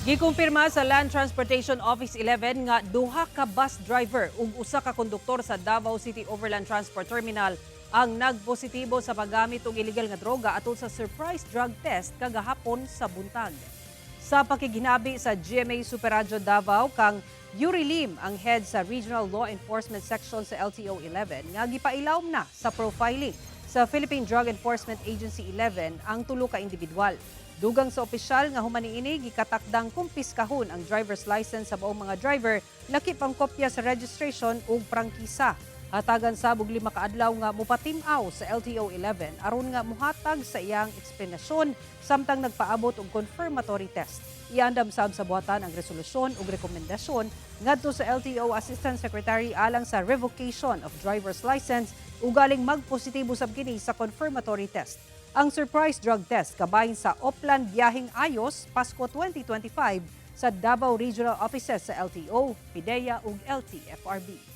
Gikumpirma sa Land Transportation Office 11 nga duha ka bus driver ug usa ka konduktor sa Davao City Overland Transport Terminal ang nagpositibo sa paggamit og illegal nga droga atol sa surprise drug test kagahapon sa buntag. Sa pakighinabi sa GMA Super Radyo Davao kang Yuri Lim, ang head sa Regional Law Enforcement Section sa LTO 11, nga gipailawom na sa profiling sa Philippine Drug Enforcement Agency 11 ang tulo ka individual. Dugang sa opisyal nga human niini, gikatakdang kumpiskahon ang driver's license sa buong mga driver, lakip ang kopya sa registration ug prangkisa. Hatagan sab og 5 ka adlaw nga mupatim-aw sa LTO 11 aron nga muhatag sa iyang eksplanasyon samtang nagpaabot og confirmatory test. Iandam sab sa buhatan ang resolusyon ug rekomendasyon ngadto sa LTO Assistant Secretary alang sa revocation of driver's license ugaling magpositibo sab kini sa confirmatory test. Ang surprise drug test kabahin sa Oplan Biyaheng Ayos Pasko 2025 sa Davao Regional Offices sa LTO, PDEA ug LTFRB.